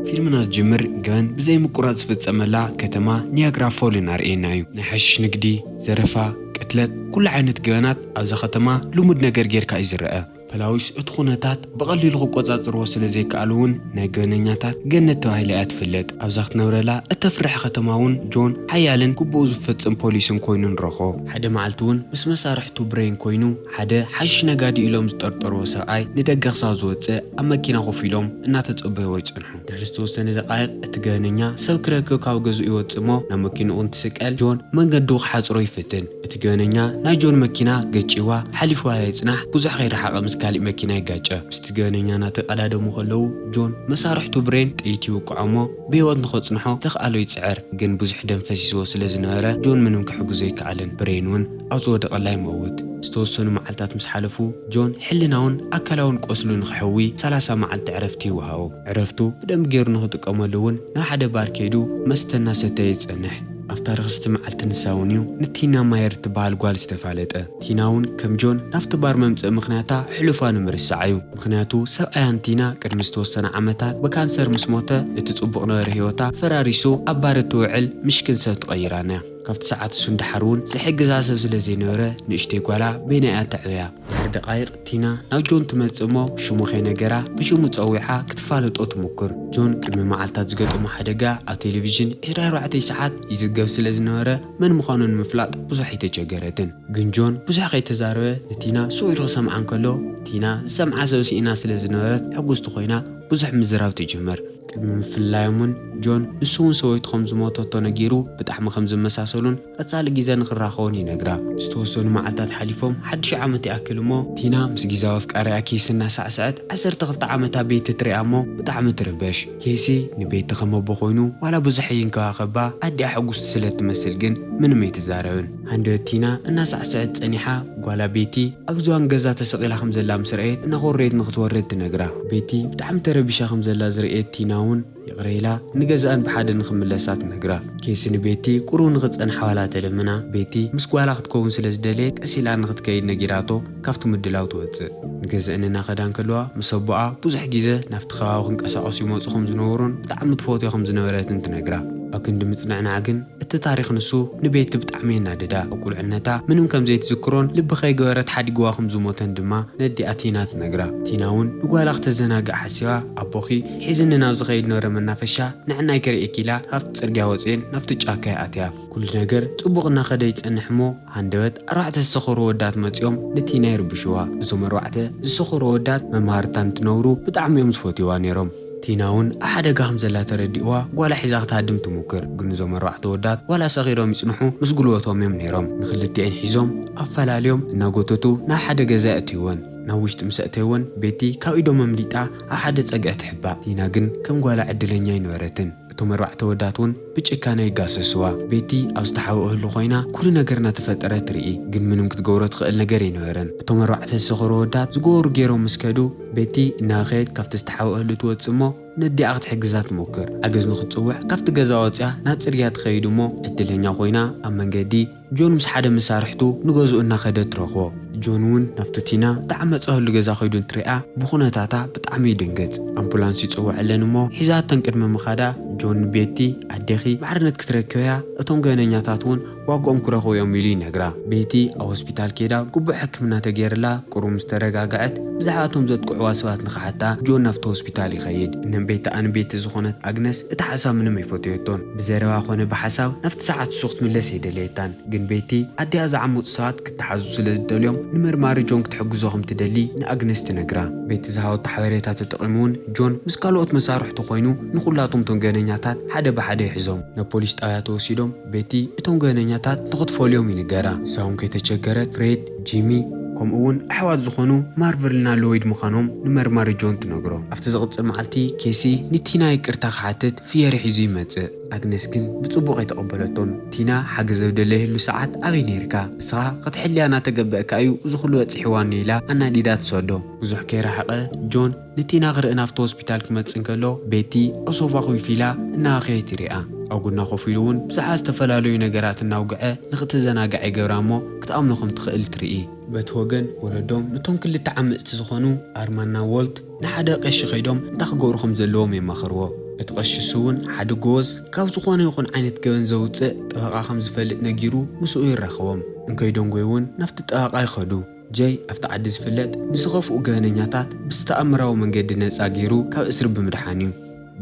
ፊልምና ዝጅምር ገበን ብዘይ ምቁራጽ ዝፍጸመላ ከተማ ኒያግራ ፎል እናርእየና እዩ። ናይ ሓሽሽ ንግዲ፣ ዘረፋ፣ ቅትለት፣ ኩሉ ዓይነት ገበናት ኣብዛ ከተማ ልሙድ ነገር ጌርካ እዩ ዝረአ። ፖላዊስ እቲ ኩነታት ብቐሊሉ ክቆጻጽርዎ ስለ ዘይከኣሉ እውን ናይ ገበነኛታት ገነት ተባሂላ እያ ትፍለጥ። ኣብዛ ክትነብረላ እተፍርሕ ከተማ እውን ጆን ሓያልን ግቡኡ ዝፈጽም ፖሊስን ኮይኑ ንረኽቦ። ሓደ መዓልቲ እውን ምስ መሳርሕቱ ብሬን ኮይኑ ሓደ ሓሽሽ ነጋዲ ኢሎም ዝጠርጠርዎ ሰብኣይ ንደገ ክሳብ ዝወጽእ ኣብ መኪና ኮፍ ኢሎም እናተጸበይዎ ይጸንሑ። ድሕሪ ዝተወሰነ ደቃይቕ እቲ ገበነኛ ሰብ ክረክብ ካብ ገዝኡ ይወጽእ እሞ ናብ መኪንኡ እንትስቀል ጆን መንገዱ ክሓጽሮ ይፍትን። እቲ ገበነኛ ናይ ጆን መኪና ገጭዋ ሓሊፍዋ ይጽናሕ፣ ብዙሕ ከይረሓቐ ምስ ካሊእ መኪና ይጋጨ። ምስቲ ገበነኛ እናተቐዳደሙ ከለዉ ጆን መሳርሕቱ ብሬን ጥይት ይውቅዖ እሞ ብህይወት ንኸጽንሖ ተኽኣሎ ይጽዕር፣ ግን ብዙሕ ደም ፈሲስዎ ስለ ዝነበረ ጆን ምንም ክሕግዞ ኣይከኣለን። ብሬን እውን ኣብ ዝወደቐላ ይመውት። ዝተወሰኑ መዓልታት ምስ ሓለፉ ጆን ሕልናውን ኣካላውን ቆስሉ ንኽሕዊ ሰላሳ መዓልቲ ዕረፍቲ ይወሃቦ። ዕረፍቱ ብደንቢ ገይሩ ንኽጥቀመሉ እውን ናብ ሓደ ባር ከይዱ መስተ እናሰተየ ይጸንሕ። ኣብታ ርኽስቲ መዓልቲ ንሳ እውን እዩ ንቲና ማየር እትበሃል ጓል ዝተፋለጠ። ቲና እውን ከም ጆን ናብቲ ባር መምጽኢ ምኽንያታ ሕሉፋ ንምርሳዕ እዩ። ምኽንያቱ ሰብኣያን ቲና ቅድሚ ዝተወሰነ ዓመታት ብካንሰር ምስ ሞተ እቲ ጽቡቕ ነበረ ህይወታ ፈራሪሱ ኣብ ባር እትውዕል ምሽክን ሰብ ትቐይራና እያ። ካብቲ ሰዓት እሱ ንደሓር እውን ዝሕግዛ ሰብ ስለ ዘይነበረ ንእሽተይ ጓላ በይና እያ ተዕብያ። ድሕሪ ደቓይቕ ቲና ናብ ጆን ትመጽእ እሞ ሽሙ ከይነገራ ብሽሙ ጸዊዓ ክትፋለጦ ትሙክር። ጆን ቅድሚ መዓልታት ዝገጠሞ ሓደጋ ኣብ ቴሌቪዥን ዕስራን ኣርባዕተን ሰዓት ይዝገብ ስለ ዝነበረ መን ምዃኑ ንምፍላጥ ብዙሕ ኣይተቸገረትን። ግን ጆን ብዙሕ ከይተዛረበ ንቲና ስቕ ኢሉ ክሰምዓ እንከሎ ቲና ዝሰምዓ ሰብ ስኢና ስለ ዝነበረት ሕጉስቲ ኮይና ብዙሕ ምዝራብ ትጅምር። ቅድሚ ምፍልላዮም እውን ጆን ንሱ እውን ሰበይቱ ከም ዝሞተቶ ነጊሩ ብጣዕሚ ከም ዝመሳሰሉን ቀጻሊ ግዜ ንኽራኸቡን ይነግራ። ዝተወሰኑ መዓልታት ሓሊፎም ሓድሽ ዓመት ይኣክል እሞ ቲና ምስ ግዛዊ ኣፍቃሪኣ ኬሲ እናሳዕስዐት ዓሰርተ ክልተ ዓመታ ቤቲ ትሪኣ እሞ ብጣዕሚ ትርበሽ። ኬሲ ንቤቲ ከም ኣቦ ኮይኑ ዋላ ብዙሕ ይንከባኸባ ኣዲኣ ሕጉስቲ ስለ ትመስል ግን ምንም ኣይትዛረብን። ሃንደበት ቲና እናሳዕስዐት ጸኒሓ ጓላ ቤቲ ኣብ ዝባን ገዛ ተሰቒላ ከም ዘላ ምስ ረኣየት እናኾረየት ንኽትወርድ ትነግራ። ቤቲ ብጣዕሚ ተረቢሻ ከም ዘላ ዝረኣየት ቲና እውን ይቕረ ኢላ ንገዛኣን ብሓደ ንኽምለሳ ትነግራ። ኬሲ ንቤቲ ቁሩብ ንኽትጸንሓ ዋላ ተለምና፣ ቤቲ ምስ ጓላ ክትከውን ስለ ዝደለየት ቀስ ኢላ ንኽትከይድ ነጊራቶ ካብቲ ምድላው ትወጽእ። ንገዛኣን እናኸዳ እንከለዋ ምስ ኣቦኣ ብዙሕ ግዜ ናብቲ ከባቢ ክንቀሳቐሱ ይመጹ ከም ዝነበሩን ብጣዕሚ ትፈትዮ ከም ዝነበረትን ትነግራ። ኣብ ክንዲ ምጽንዕንዓ ግን እቲ ታሪኽ ንሱ ንቤቲ ብጣዕሚ የናድዳ። ኣብ ቁልዕነታ ምንም ከም ዘይትዝክሮን ልቢ ከይገበረት ሓዲግዋ ከም ዝሞተን ድማ ነዲኣ ቲና ትነግራ። ቲና እውን ንጓላ ክተዘናግዕ ሓሲባ ኣቦኺ ሒዝኒ ናብ ዝኸይድ ነበረ መናፈሻ ንዕናይ ከርእየኪ ኢላ ካብቲ ጽርግያ ወጺኤን ናብቲ ጫካ እያ ኣትያ። ኩሉ ነገር ጽቡቕ እናኸደ ይጸንሕ እሞ ሃንደበት ኣርባዕተ ዝሰኸሩ ወዳት መጺኦም ንቲና ይርብሽዋ። እዞም ኣርባዕተ ዝሰኸሩ ወዳት መማህርታ እንትነብሩ ብጣዕሚ እዮም ዝፈትይዋ ነይሮም። ቲና እውን ኣብ ሓደጋ ከም ዘላ ተረዲእዋ ጓላ ሒዛ ክትሃድም ትሙክር። ግን እዞም ኣርባዕተ ወዳት ዋላ ሰኺሮም ይጽንሑ ምስ ጉልበቶም እዮም ነይሮም። ንክልቲኤን ሒዞም ኣፈላልዮም እናጎተቱ ናብ ሓደ ገዛ የእትይወን። ናብ ውሽጢ ምስ ኣእተይወን ቤቲ ካብ ኢዶም ኣምሊጣ ኣብ ሓደ ጸግዒ ትሕባእ። ቲና ግን ከም ጓላ ዕድለኛ ኣይነበረትን። እቶም ኣርባዕተ ወዳት እውን ብጭካነ ይጋሰስዋ። ቤቲ ኣብ ዝተሓወ እህሉ ኮይና ኩሉ ነገር እናተፈጠረ ትርኢ፣ ግን ምንም ክትገብሮ ትኽእል ነገር ኣይነበረን። እቶም ኣርባዕተ ዝሰኸሩ ወዳት ዝገበሩ ገይሮም ምስ ከዱ ቤቲ እናኸየት ካብቲ ዝተሓወ እህሉ ትወጽእ እሞ ነዲኣ ክትሕግዛ ትሞክር። ሓገዝ ንኽትጽውዕ ካብቲ ገዛ ወጺኣ ናብ ጽርግያ ትኸይድ እሞ ዕድለኛ ኮይና ኣብ መንገዲ ጆን ምስ ሓደ መሳርሕቱ ንገዝኡ እናኸደ ትረኽቦ። ጆን እውን ናብቲ ቲና ዝተዓመጸ እህሉ ገዛ ከይዱ እንትሪኣ ብኹነታታ ብጣዕሚ ይድንግጽ። ኣምቡላንስ ይጽውዐለን እሞ ሒዛተን ቅድሚ ምኻዳ ጆን ንቤቲ ኣዴኺ ማዕርነት ክትረክብ እያ፣ እቶም ገበነኛታት እውን ዋግኦም ክረኽቡ እዮም ኢሉ ይነግራ። ቤቲ ኣብ ሆስፒታል ከይዳ ግቡእ ሕክምና ተገይርላ ቁሩብ ምስ ተረጋግዐት ብዛዕባ እቶም ዘጥቅዕዋ ሰባት ንኽሓታ ጆን ናብቲ ሆስፒታል ይኸይድ። ንቤቲ ኣንቤቲ ዝኾነት ኣግነስ እቲ ሓሳብ ምንም ኣይፈተየቶን። ብዘረባ ኮነ ብሓሳብ ናብቲ ሰዓት እሱ ክትምለስ ኣይደለየታን። ግን ቤቲ ኣዲኣ ዝዓመፁ ሰባት ክተሓዙ ስለ ዝደልዮም ንመርማሪ ጆን ክትሕግዞ ከም ትደሊ ንኣግነስ ትነግራ። ቤቲ ዝሃበቶ ሓበሬታ ተጠቒሙ እውን ጆን ምስ ካልኦት መሳርሕቱ ኮይኑ ንኹላቶም እቶም ገበነኛ ገበነኛታት ሓደ ብሓደ ይሕዞም። ናብ ፖሊስ ጣብያ ተወሲዶም ቤቲ እቶም ገበነኛታት ንኽትፈልዮም ይንገራ። ንሳ እውን ከይተቸገረት ፍሬድ፣ ጂሚ፣ ከምኡ እውን ኣሕዋት ዝኾኑ ማርቨልና ሎይድ ምዃኖም ንመርማሪ ጆን ትነግሮ። ኣብቲ ዝቕጽል መዓልቲ ኬሲ ንቲና ይቅርታ ክሓትት ፍየሪ ሒዙ ይመጽእ። ኣግነስ ግን ብጽቡቕ ኣይተቐበለቶን። ቲና ሓገዝ ኣብ ደለየሉ ሰዓት ኣበይ ነይርካ? ንስኻ ክትሕልያ እናተገበእካ እዩ እዚ ኩሉ በጺሕዋኒ ኢላ ኣናዲዳ ትሰዶ። ብዙሕ ከይረሓቐ ጆን ንቲና ክርኢ ናብቲ ሆስፒታል ክመጽእ እንከሎ ቤቲ ኣብ ሶፋ ኮፍ ኢላ እናበኸየት ይሪኣ። ኣብ ጎና ኮፍ ኢሉ እውን ብዙሓት ዝተፈላለዩ ነገራት እናውግዐ ንኽትዘናጋዕ ይገብራ እሞ ክትኣምኖ ከም ትኽእል ትርኢ። በቲ ወገን ወለዶም ነቶም ክልተ ዓመጽቲ ዝኾኑ ኣርማና ዎልት ንሓደ ቀሺ ከይዶም እንታይ ክገብሩ ከም ዘለዎም የማኽርዎ። እቲ ቀሺ እሱ እውን ሓደ ጎበዝ ካብ ዝኾነ ይኹን ዓይነት ገበን ዘውጽእ ጠበቓ ከም ዝፈልጥ ነጊሩ ምስኡ ይራኸቦም። እንከይዶም ጎይ እውን ናብቲ ጠበቓ ይኸዱ። ጀይ ኣብቲ ዓዲ ዝፍለጥ ንዝኸፍኡ ገበነኛታት ብዝተኣምራዊ መንገዲ ነጻ ገይሩ ካብ እስሪ ብምድሓን እዩ።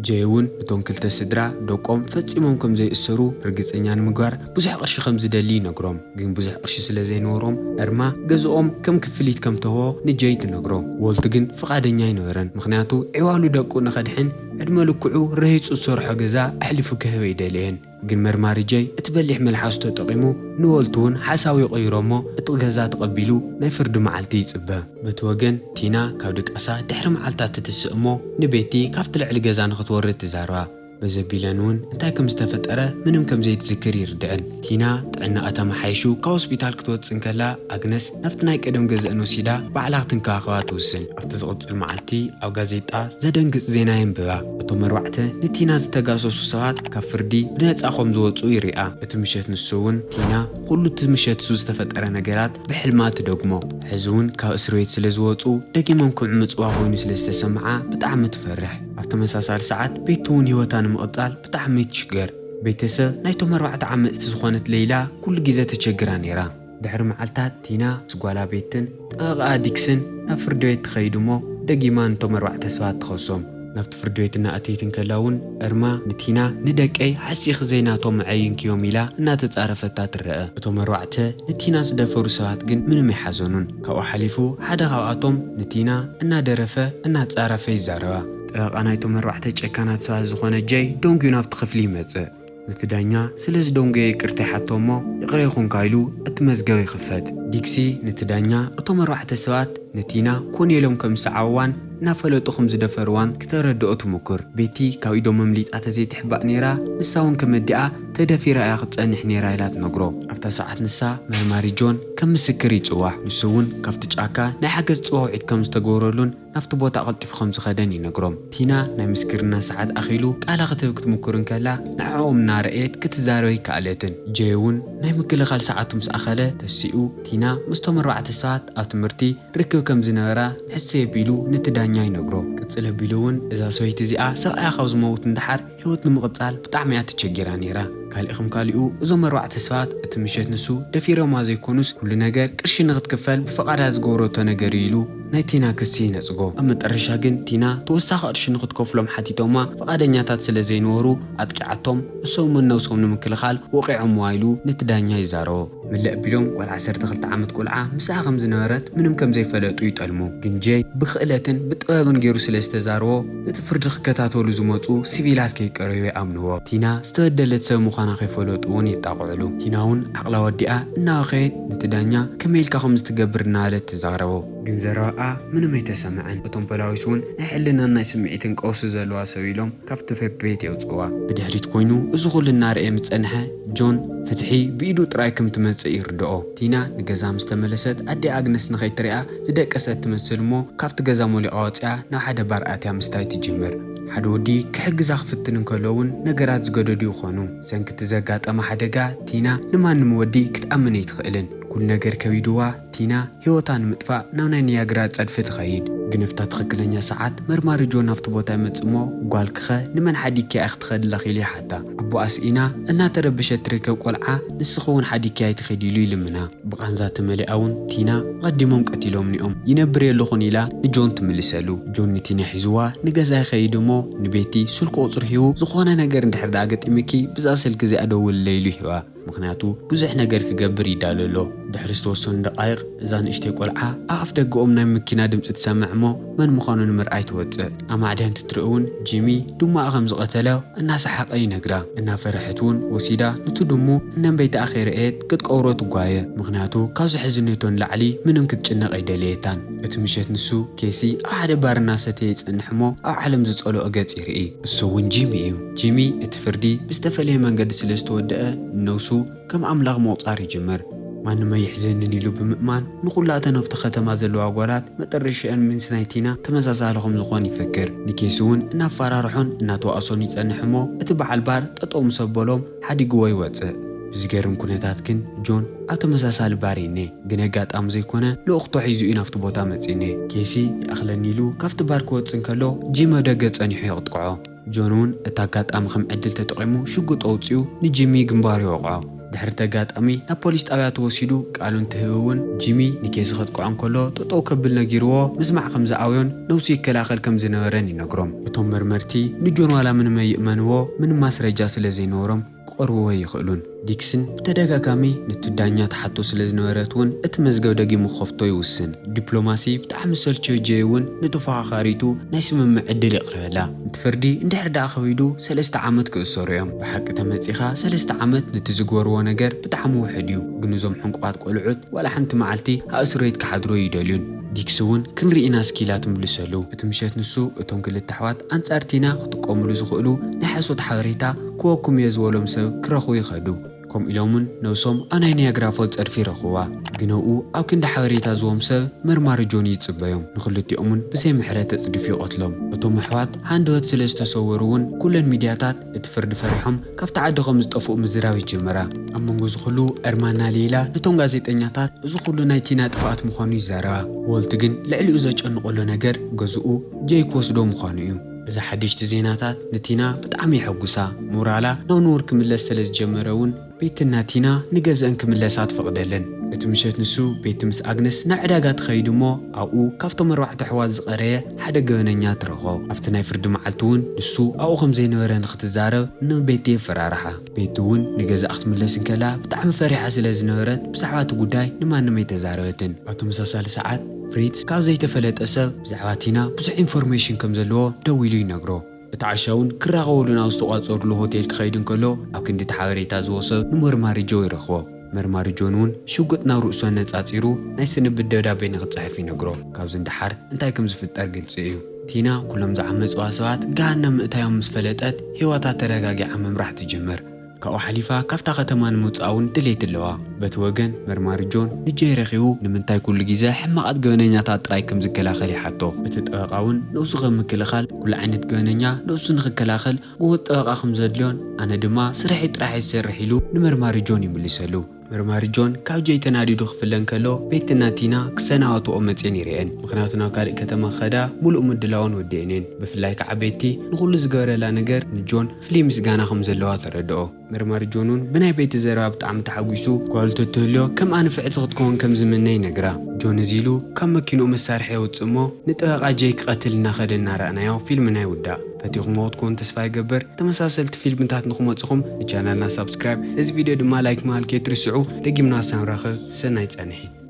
ጀይ እውን እቶም ክልተ ስድራ ደቆም ፈጺሞም ከም ዘይእሰሩ ርግጸኛ ንምግባር ብዙሕ ቅርሺ ከም ዝደሊ ይነግሮም። ግን ብዙሕ ቅርሺ ስለ ዘይነበሮም እርማ ገዝኦም ከም ክፍሊት ከም ተህቦ ንጀይ ትነግሮ። ዎልት ግን ፍቓደኛ ኣይነበረን፣ ምኽንያቱ ዕዋሉ ደቁ ንኸድሕን ዕድመ ልክዑ ረሂጹ ዝሰርሖ ገዛ ኣሕሊፉ ክህብ ኣይደለየን። ግን መርማሪ ጀይ እቲ በሊሕ መልሓሱ ተጠቒሙ ንወልት እውን ሓሳቡ ይቕይሮ እሞ እቲ ገዛ ተቐቢሉ ናይ ፍርዲ መዓልቲ ይጽበ። በቲ ወገን ቲና ካብ ድቃሳ ድሕሪ መዓልታት ትትስእ እሞ ንቤቲ ካብቲ ልዕሊ ገዛ ንኽትወርድ ትዛረባ። በዚ ኣቢለን እውን እንታይ ከም ዝተፈጠረ ምንም ከም ዘይትዝክር ይርድአን። ቲና ጥዕናኣ ተመሓይሹ ካብ ሆስፒታል ክትወጽእ እንከላ ኣግነስ ናብቲ ናይ ቀደም ገዛእን ወሲዳ ባዕላ ክትንከባኸባ ትውስን። ኣብቲ ዝቕጽል መዓልቲ ኣብ ጋዜጣ ዘደንግጽ ዜና የንብባ። እቶም ኣርባዕተ ንቲና ዝተጋሰሱ ሰባት ካብ ፍርዲ ብነጻ ከም ዝወጹ ይሪኣ። እቲ ምሸት ንሱ እውን ቲና ኩሉ እቲ ምሸት እሱ ዝተፈጠረ ነገራት ብሕልማ ትደግሞ። ሕዚ እውን ካብ እስር ቤት ስለ ዝወጹ ደጊሞም ክዕምጽዋ ኮይኑ ስለ ዝተሰምዓ ብጣዕሚ ትፈርሕ። ኣብ ተመሳሳሊ ሰዓት ቤቲ እውን ህይወታ ንምቕጻል ብጣዕሚ ትሽገር። ቤተሰብ ናይቶም ኣርባዕተ ዓመጽቲ ዝኾነት ሌይላ ኩሉ ግዜ ተቸግራ ነይራ። ድሕሪ መዓልታት ቲና ምስ ጓላ ቤትን ጠበቓኣ ዲክስን ናብ ፍርዲ ቤት ትኸይድ እሞ ደጊማ ነቶም ኣርባዕተ ሰባት ትኸሶም። ናብቲ ፍርዲ ቤት እናኣተየት እንከላ እውን እርማ ንቲና ንደቀይ ሓሲኺ ዘይናቶም ኣዕይንክዮም ኢላ እናተጻረፈታ ትረአ። እቶም ኣርባዕተ ንቲና ዝደፈሩ ሰባት ግን ምንም ኣይሓዘኑን። ካብኡ ሓሊፉ ሓደ ካብኣቶም ንቲና እናደረፈ እናጻረፈ ይዛረባ። ጠበቓ ናይቶም ኣርባዕተ ጨካናት ሰባት ዝኾነ ጀይ ደንጉዩ ናብቲ ክፍሊ ይመጽእ። ነቲ ዳኛ ስለዚ ደንጎየ ይቅርታ ይሓቶ እሞ ይቕረ ይኹንካ ኢሉ እቲ መዝገብ ይኽፈት። ዲክሲ ነቲ ዳኛ እቶም ኣርባዕተ ሰባት ንቲና ኮን ኢሎም ከም ዝሰዓብዋን እናፈለጡ ከም ዝደፈርዋን ክተረድኦ ትሙኩር። ቤቲ ካብ ኢዶም ኣምሊጣ ተዘይትሕባእ ነይራ፣ ንሳ እውን ከም ኣዲኣ ተደፊራ እያ ክትጸንሕ ነይራ ኢላ ትነግሮ። ኣብታ ሰዓት ንሳ መርማሪ ጆን ከም ምስክር ይጽዋዕ። ንሱ እውን ካብቲ ጫካ ናይ ሓገዝ ጽዋውዒት ከም ዝተገብረሉን ናብቲ ቦታ ቀልጢፉ ከም ዝኸደን ይነግሮም። ቲና ናይ ምስክርና ሰዓት ኣኺሉ ቃላ ክትህብ ክትምኩር እንከላ ንዕኦም እናረኣየት ክትዛረብ ኣይከኣለትን። ጀይ እውን ናይ ምክልኻል ሰዓቱ ምስ ኣኸለ ተሲኡ ቲና ምስቶም ኣርባዕተ ሰባት ኣብ ትምህርቲ ርክብ ከም ዝነበራ ሕሰይ ኣቢሉ ነቲ ዳኛ ይነግሮ። ቅጽል ኣቢሉ እውን እዛ ሰበይቲ እዚኣ ሰብኣያ ካብ ዝመውት እንድሓር ህይወት ንምቕጻል ብጣዕሚ እያ ተቸጊራ ነይራ። ካልእ ከም ካሊኡ እዞም ኣርባዕተ ሰባት እቲ ምሸት ንሱ ደፊሮማ ዘይኮኑስ ኩሉ ነገር ቅርሺ ንኽትክፈል ብፍቓዳ ዝገበረቶ ነገር እዩ ኢሉ ናይ ቲና ክሲ ይነጽጎ። ኣብ መጠረሻ ግን ቲና ተወሳኺ ቅርሺ ንኽትከፍሎም ሓቲቶማ ፍቓደኛታት ስለ ዘይነበሩ ኣጥቂዓቶም እሶም እውን ነብሶም ንምክልኻል ወቒዖምዋ ኢሉ ነቲ ዳኛ ይዛረቦ። ምልእ ኣቢሎም ጓል ዓሰርተ ክልተ ዓመት ቆልዓ ምስኣ ከም ዝነበረት ምንም ከም ዘይፈለጡ ይጠልሙ። ግን ጀይ ብክእለትን ብጥበብን ገይሩ ስለ ዝተዛረቦ ነቲ ፍርዲ ክከታተሉ ዝመጹ ሲቪላት ከይቀረዩ ይኣምንዎ። ቲና ዝተበደለት ሰብ ምዃና ከይፈለጡ እውን የጣቕዕሉ። ቲና እውን ዓቕላ ወዲኣ እናበኸየት ነቲ ዳኛ ከመይ ኢልካ ከምዚ ትገብር እናበለት ትዛረቦ። ግን ዘረባኣ ምንም ኣይተሰምዐን። እቶም ፖላዊስ እውን ናይ ሕልናን ናይ ስምዒትን ቀውሲ ዘለዋ ሰብ ኢሎም ካብቲ ፍርድ ቤት የውጽዋ። ብድሕሪት ኮይኑ እዚ ኩሉ እናረኣየ ምስ ጸንሐ ጆን ፍትሒ ብኢዱ ጥራይ ከም ትመጽእ ይርድኦ። ቲና ንገዛ ምስ ተመለሰት ኣዲኣ ኣግነስ ንኸይትሪኣ ዝደቀሰት ትመስል እሞ ካብቲ ገዛ ሞሊቓ ወጺኣ ናብ ሓደ ባር ኣትያ ምስታይ ትጅምር። ሓደ ወዲ ክሕግዛ ክፍትን እንከሎ እውን ነገራት ዝገደዱ ይኾኑ። ሰንኪ እቲ ዘጋጠመ ሓደጋ ቲና ንማንም ወዲ ክትኣምን ኣይትኽእልን። ኩሉ ነገር ከቢድዋ ቲና ህይወታ ንምጥፋእ ናብ ናይ ኒያግራ ጸድፊ ትኸይድ። ግን ኣብታ ትኽክለኛ ሰዓት መርማሪ ጆን ኣብቲ ቦታ ይመጽእ እሞ ጓልክኸ ንመን ሓዲግኪ ኢኺ ትኸዲ ኣለኺ ኢሉ ይሓታ። ኣቦኣ ስኢና እናተረበሸት ትርከብ ቆልዓ ንስኺ እውን ሓዲግኪ ኣይትኺዲ ኢሉ ይልምና። ብቓንዛ ተመሊኣ እውን ቲና ኣቐዲሞም ቀቲሎምኒ እዮም ይነብር የለኹን ኢላ ንጆን ትምልሰሉ። ጆን ንቲና ሒዝዋ ንገዛ ይኸይድ እሞ ንቤቲ ስልኪ ቁጽሪ ሂቡ ዝኾነ ነገር እንድሕር ደኣ ገጢምኪ ብዛ ስልኪ እዚኣ ደውልለይ ኢሉ ይህባ። ምኽንያቱ ብዙሕ ነገር ክገብር ይዳሎ ኣሎ። ድሕሪ ዝተወሰኑ ደቓይቕ፣ እዛ ንእሽተይ ቆልዓ ኣብ ኣፍ ደገኦም ናይ መኪና ድምፂ ትሰምዕ እሞ፣ መን ምዃኑ ንምርኣይ ትወፅእ። ኣማዕድያ እንትትርኢ እውን፣ ጂሚ ድማኣ ከም ዝቐተለ እናሰሓቐ ይነግራ። እናፈርሐት እውን ወሲዳ፣ ንቱ ድሙ እነንበይታ ኣኸይረኤት ክትቀብሮ ትጓየ። ምኽንያቱ፣ ካብ ዝሕዝነቶ ንላዕሊ ምንም ክትጭነቕ ኣይደለየታን። እቲ ምሸት ንሱ፣ ኬሲ ኣብ ሓደ ባር እናሰተየ ይጸንሕ እሞ፣ ኣብ ዓለም ዝጸልኦ ገጽ ይርኢ። እሱ እውን ጂሚ እዩ። ጂሚ፣ እቲ ፍርዲ ብዝተፈለየ መንገዲ ስለ ዝተወደአ፣ ንነብሱ ከም ኣምላኽ ምቑጻር ይጅምር። ማንም ኣይሕዘንን ኢሉ ብምእማን፣ ንኹላተን ኣብቲ ከተማ ዘለዋ ጓላት መጠረሽአን ምስ ናይ ቲና ተመሳሳሊ ከም ዝኾን ይፍክር። ንኬሲ እውን እናፈራርሖን እናተዋእሶን ይጸንሕ እሞ፣ እቲ በዓል ባር ጠጠው ምስ ኣበሎም ሓዲግዎ ይወጽእ። ብዝገርም ኩነታት ግን ጆን ኣብ ተመሳሳሊ ባር እዩ እኔ፣ ግን ኣጋጣሚ ዘይኮነ ልኡኽቶ ሒዙ እዩ ናብቲ ቦታ መጺኡ እኔ። ኬሲ ይኣኽለኒ ኢሉ ካብቲ ባር ክወጽእ እንከሎ ጂሚ ኣብ ደገ ጸኒሑ የቕጥቅዖ። ጆን እውን እቲ ኣጋጣሚ ከም ዕድል ተጠቒሙ ሽጉጥ ኣውጺኡ ንጂሚ ግንባሩ ይወቕዖ። ድሕሪ እቲ ኣጋጣሚ ናብ ፖሊስ ጣብያ ተወሲዱ ቃሉ እንትህብ እውን ጂሚ ንኬሲ ከጥቅዖ እንከሎ ጠጠው ከብል ነጊርዎ ምስማዕ ከም ዝዓብዮን ነብሱ ይከላኸል ከም ዝነበረን ይነግሮም። እቶም መርመርቲ ንጆን ዋላ ምንም ኣይእመንዎ፣ ምንም ማስረጃ ስለ ዘይነበሮም ክቐርብዎ ኣይኽእሉን። ዲክስን ብተደጋጋሚ ነቲ ዳኛ ትሓቶ ስለ ዝነበረት እውን እቲ መዝገብ ደጊሙ ክኸፍቶ ይውስን። ዲፕሎማሲ ብጣዕሚ ዝሰልቸዮ ጄይ እውን ንተፎኻኻሪቱ ናይ ስምምዕ ዕድል የቕርበላ። እቲ ፍርዲ እንድሕር ደኣ ከቢዱ ሰለስተ ዓመት ክእሰሩ እዮም። ብሓቂ ተመጺኻ ሰለስተ ዓመት ነቲ ዝገበርዎ ነገር ብጣዕሚ ውሑድ እዩ። ግን እዞም ሕንቁቓት ቆልዑት ዋላ ሓንቲ መዓልቲ ኣብ እስር ቤት ክሓድሩ ኣይደልዩን። ዲክስ እውን ክንርኢ ኢና እስኪ ኢላ ትምልሰሉ። እቲ ምሸት ንሱ እቶም ክልተ ኣሕዋት ኣንጻር ቲና ክጥቀምሉ ዝኽእሉ ናይ ሓሶት ሓበሬታ ክወኩም እየ ዝበሎም ሰብ ክረኽቡ ይኸዱ። ከምኡ ኢሎምን ነብሶም ኣብ ናይ ኒያግራ ፎል ጸድፊ ይረኽብዋ። ግን ኣብኡ ኣብ ክንዲ ሓበሬታ ዝህቦም ሰብ መርማሪ ጆን ይጽበዮም። ንኽልቲኦምን ብዘይ ምሕረት ተጽድፉ ይቐትሎም። እቶም ኣሕዋት ሃንደበት ስለ ዝተሰወሩ እውን ኩለን ሚድያታት እቲ ፍርዲ ፈሪሖም ካብቲ ዓዲ ከም ዝጠፍኡ ምዝራብ ይጅምራ። ኣብ መንጎ እዚ ኩሉ እርማና ሌላ ነቶም ጋዜጠኛታት እዚ ኩሉ ናይ ቲና ጥፍኣት ምዃኑ ይዛረባ። ዎልት ግን ልዕሊኡ ዘጨንቐሉ ነገር ገዝኡ ጄይ ክወስዶ ምዃኑ እዩ። እዛ ሓደሽቲ ዜናታት ንቲና ብጣዕሚ የሐጉሳ። ሞራላ ናብ ንቡር ክምለስ ስለ ዝጀመረ እውን ቤትን ቲና ንገዝአን ክምለሳ ትፈቕደለን። እቲ ምሸት ንሱ ቤቲ ምስ ኣግነስ ናብ ዕዳጋ ትኸይድ እሞ ኣብኡ ካብቶም ኣርባዕተ ኣሕዋት ዝቐረየ ሓደ ገበነኛ ትረኽቦ። ኣብቲ ናይ ፍርዲ መዓልቲ እውን ንሱ ኣብኡ ከም ዘይነበረ ንኽትዛረብ ንቤቲ የፈራርሓ። ቤቲ እውን ንገዝኣ ክትምለስ እንከላ ብጣዕሚ ፈሪሓ ስለ ዝነበረት ብዛዕባ እቲ ጉዳይ ንማንም ኣይተዛረበትን። ኣብ ተመሳሳሊ ሰዓት ፍሪትስ ካብ ዘይተፈለጠ ሰብ ብዛዕባ ቲና ብዙሕ ኢንፎርሜሽን ከም ዘለዎ ደዊሉ ይነግሮ። እቲ ዓሻ እውን ክራኸበሉ ናብ ዝተቋጸሩሉ ሆቴል ክኸይድ እንከሎ ኣብ ክንዲ እቲ ሓበሬታ ዝህቦ ሰብ ንመርማሪ ጆ ይረኽቦ። መርማሪ ጆን እውን ሽጉጥ ናብ ርእሱ ኣነጻጺሩ ናይ ስንብት ደብዳቤ ንኽጽሕፍ ይነግሮ። ካብዚ ንደሓር እንታይ ከም ዝፍጠር ግልጺ እዩ። ቲና ኩሎም ዝዓመጽዋ ሰባት ገሃነም ምእታዮም ምስ ፈለጠት ህይወታ ተረጋጊዓ ምምራሕ ትጅምር። ካብኡ ሓሊፋ ካብታ ከተማ ንምውጻእ እውን ድሌት ኣለዋ። በቲ ወገን መርማሪ ጆን ንጄይ ረኺቡ ንምንታይ ኩሉ ግዜ ሕማቓት ገበነኛታት ጥራይ ከም ዝከላኸል ይሓቶ። እቲ ጠበቓ እውን ነብሱ ከም ምክልኻል ኩሉ ዓይነት ገበነኛ ነብሱ ንኽከላኸል ጎበዝ ጠበቓ ከም ዘድልዮን ኣነ ድማ ስርሐይ ጥራሕ እየ ዝሰርሕ ኢሉ ንመርማሪ ጆን ይምልሰሉ። መርማሪ ጆን ካብ ጄይ ተናዲዱ ክፍለ እንከሎ ቤትና ቲና ክሰናበትኦ መፅየን ይርአን። ምኽንያቱ ናብ ካልእ ከተማ ክኸዳ ሙሉእ ምድላወን ወዲአን እየን። ብፍላይ ከዓ ቤቲ ንኹሉ ዝገበረላ ነገር ንጆን ፍሉይ ምስጋና ከም ዘለዋ ተረድኦ። መርማሪ ጆን እውን ብናይ ቤቲ ዘረባ ብጣዕሚ ተሓጒሱ ጓሉ ተትህልዮ ከምኣ ንፍዕቲ ክትከውን ከም ዝምነ ይነግራ። ጆን እዚ ኢሉ ካብ መኪንኡ መሳርሒ የውፅእ እሞ ንጠበቓ ጄይ ክቐትል እናኸደ እናረኣናዮ ፊልምና ይውዳእ። ፈቲኹምዎ ክትኮኑ ተስፋ ይገብር። ተመሳሰልቲ ፊልምታት ንኽመፅኹም ንቻናልና ሳብስክራይብ፣ እዚ ቪድዮ ድማ ላይክ ምባል ከይትርስዑ። ደጊምና ሳንራኸብ ሰናይ ፃንሒት።